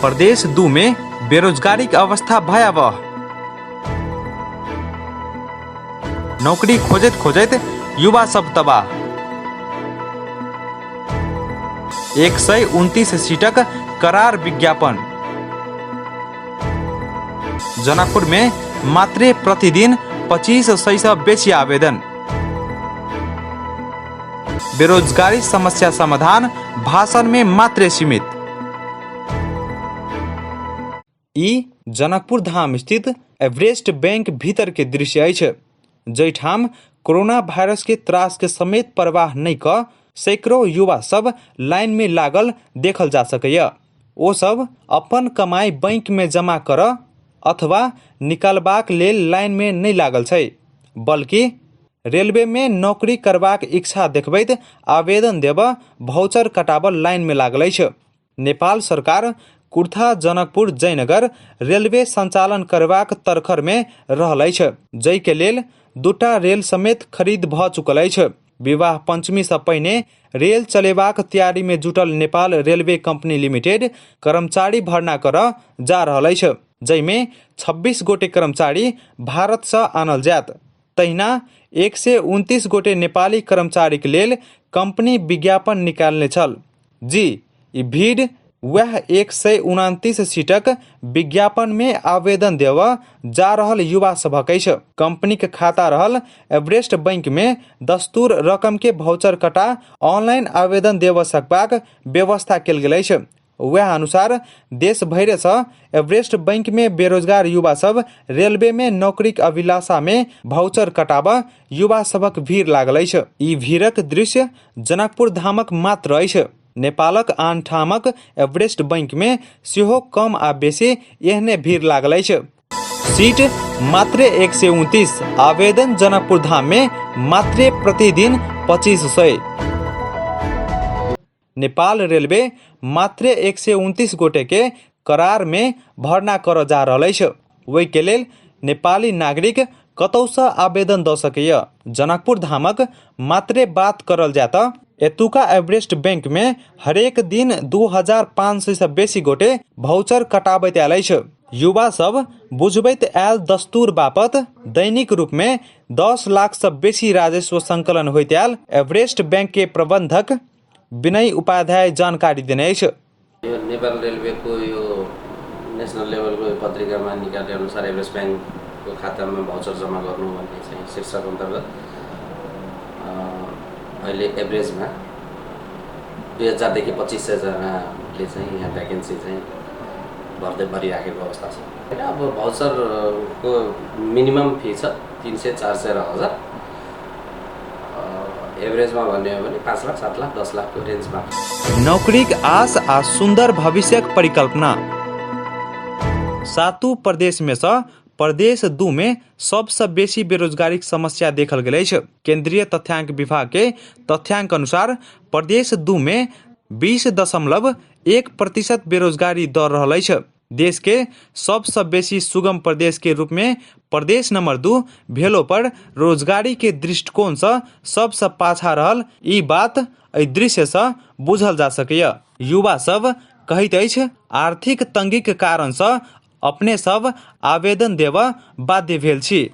प्रदेश 2 में बेरोजगारीक अवस्था भयावह। नौकरी खोजैत खोजैत युवा सब तबाह। 129 सीटक करार विज्ञापन। जनकपुर में मात्रे प्रतिदिन 2500 सँ बेसी आवेदन। बेरोजगारी समस्या समाधान भाषण में मात्रे सीमित। ई जनकपुर धाम स्थित एवरेस्ट बैंक भीतर के दृश्य अछि, जाहिठाम कोरोना वायरस के त्रास के समेत परवाह नहि कऽ सैकड़ों युवा सब लाइन में लागल देखल जा सकैए। ओ सब अपन कमाई बैंक में जमा करऽ अथवा निकालबाक लेल लाइन में नहि लागल छै, बल्कि रेलवे में नौकरी करबाक इच्छा देखबैत आवेदन देबऽ भाउचर कटाबऽ लाइन में लागल अछि। नेपाल सरकार कुर्था जनकपुर जयनगर रेलवे संचालन करबाक तरखर मे रहल अछि, जाहि के लेल दूटा रेल समेत खरीद भ चुकल अछि। विवाह पंचमी सँ पहिने रेल चलेबाक तैयारी मे जुटल नेपाल रेलवे कंपनी लिमिटेड कर्मचारी भर्ना करऽ जा रहल अछि, जाहि मे 26 गोटे कर्मचारी भारत सँ आनल जायत। तहिना 129 गोटे नेपाली कर्मचारीक लेल कंपनी विज्ञापन निकालने छल। जी, ई भीड़ वएह 129 सीटक विज्ञापन मे आवेदन देबऽ जा रहल युवा सभक अछि। कंपनीक खाता रहल एवरेस्ट बैंक मे दस्तूर रकम के भाउचर कटा ऑनलाइन आवेदन देबऽ सकबाक व्यवस्था कयल गेल अछि। वएह अनुसार देश भरि सँ एवरेस्ट बैंक मे बेरोजगार युवा सब रेलवे मे नौकरीक अभिलाषा मे भाउचर कटाबऽ युवा सभक भीड़ लागल अछि। ई भीड़क दृश्य जनकपुर धामक मात्र अछि। नेपालक आन ठामक एवरेस्ट बैंक मे सेहो कम आ बेसी एहने भीड़ लागल अछि। सीट मात्रे 129, आवेदन जनकपुर धाम मे मात्रे प्रतिदिन 2500। नेपाल रेलवे मात्रे 129 गोटे के करार मे भर्ना करऽ जा रहल अछि। ओहि के लेल नेपाली नागरिक कतौसँ आवेदन दऽ सकैए। जनकपुर धामक मात्रे बात करल जाय तऽ एतुका एवरेस्ट बैंक मे हरेक दिन 2500 सँ बेसी गोटे भाउचर कटाबैत आयल अछि। युवा सब बुझबैत आयल दस्तूर बापत दैनिक रूप मे 10 लाख सँ बेसी राजस्व संकलन होइत आयल एवरेस्ट बैंक के प्रबंधक विनय उपाध्याय जानकारी देने अछि। यो नेपाल रेलवेको यो नेसनल लेभलको यो पत्रिकामा निकाले अनुसार एभरेस्ट ब्याङ्कको खातामा भाउचर जम्मा गर्नु भन्ने चाहिँ शीर्षक अन्तर्गत अहिले एभरेजमा 2000देखि 2500 जनाले चाहिँ यहाँ भ्याकेन्सी चाहिँ भर्दै भरिराखेको अवस्था छ। होइन, अब भाउचरको मिनिमम फी छ 300, 400 र 1000। एभरेजमा भन्ने हो भने 5 लाख, 7 लाख, 10 लाखको रेन्जमा। नौकरीक आस आ सुन्दर भविष्यक परिकल्पना। सातु प्रदेशमे सँ प्रदेश 2 मे सबसँ बेसी बेरोजगारीक समस्या देखल गेल अछि। केंद्रीय तथ्यांक विभाग के तथ्यांक अनुसार प्रदेश 2 मे 20.1% बेरोजगारी दर रहल अछि। देश के सबसँ बेसी सुगम प्रदेश के रूप में प्रदेश नंबर 2 भेलो पर रोजगारी के दृष्टिकोण सँ सबसँ पाछा रहल ई बात एहि दृश्य सँ बुझल जा सकैए। युवा सब कहैत अछि आर्थिक तंगीक कारण सँ अपने सब आवेदन देबऽ बाध्य भेल छी।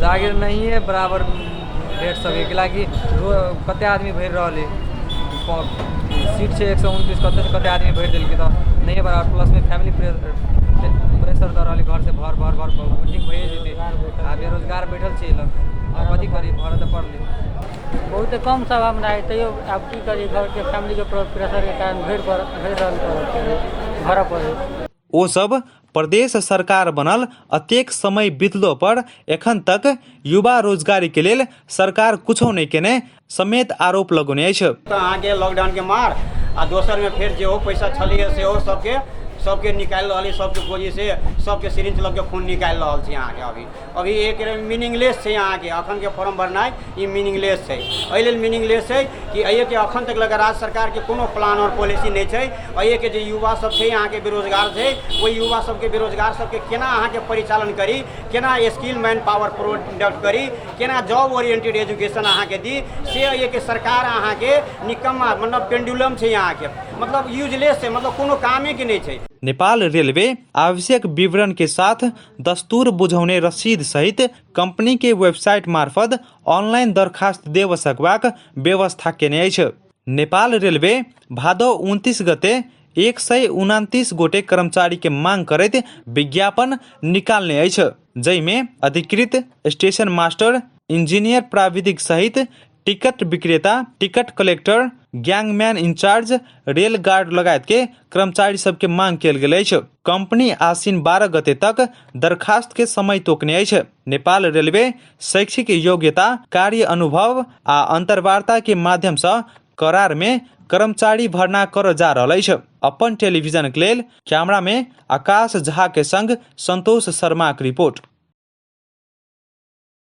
जागिर नहिए बराबर भेट सकै, कैलाकि कते आदमी भरि रहल है, सीट छै 129, कते से कते आदमी भरि देलकै तऽ नहिए बराबर। प्लसमे फैमिली प्रेशर दऽ रहल है घरसँ, भर भर भर, ठीक भइए जेतै। आ बेरोजगार बैठल छियै लग, आब कथी करी, भरऽ तऽ पड़लै। बहुत कम सम्भावना है, तैयो आब की करी, घरके फैमिलीके प्रेशरके कारण भरि रहल भरऽ पड़ै। ओ सब प्रदेश सरकार बनल अतेक समय बीतलो पर एखन तक युवा रोजगारी के लेल सरकार कुछो नहि केने समेत आरोप लगौने अछि। तऽ अहाँके लॉकडाउनके मार आ दोसरमे फेर जेहो पैसा छलैए सेहो सबके सबके निकालि रहल सबके गोलीसँ सबके सिरिंच लऽ के खून निकालि रहल छै। अहाँके अभी अभी एक मीनिंगलेस छै। अहाँके अखनके फॉर्म भरनाइ ई मीनिंगलेस छै। एहि लेल मीनिंगलेस छै कि एहिके अखन तक लग राज्य सरकारके कोनो प्लान आओर पॉलिसी नहि छै। एहिके जे युवा सब छै, अहाँके बेरोजगार छै, ओहि युवा सबके, बेरोजगार सबके केना अहाँके परिचालन करी, केना स्किल मैन पावर प्रोडक्ट करी, केना जॉब ओरिएंटेड एजुकेशन अहाँके दी, से एहिके सरकार अहाँके निकम्मा मतलब पेंडुलम छै अहाँके। मतलब यूजलेस छै, मतलब कोनो कामेके नहि छै। नेपाल रेलवे आवश्यक विवरण के साथ दस्तूर बुझौने रसीद सहित कंपनी के वेबसाइट मार्फत ऑनलाइन दरखास्त देब सकबाक व्यवस्था केने अछि। नेपाल रेलवे भादो 29 गते 129 गोटे कर्मचारी के मांग करैत विज्ञापन निकालने अछि, जाहिमे अधिकृत स्टेशन मास्टर, इंजीनियर प्राविधिक सहित टिकट विक्रेता, ticket collector, gangman in charge, rail guard लगायत के कर्मचारी सबके मांग कयल गेल अछि। कंपनी आश्विन 12 गते तक दरखास्त के समय तोकने अछि। नेपाल रेलवे शैक्षिक योग्यता, कार्य अनुभव आ अंतर्वार्ता के माध्यम से करार में कर्मचारी भर्ना कर जा रहल अछि। अपन टेलीविजन के लेल कैमरा में आकाश झा के संग संतोष शर्मा के रिपोर्ट।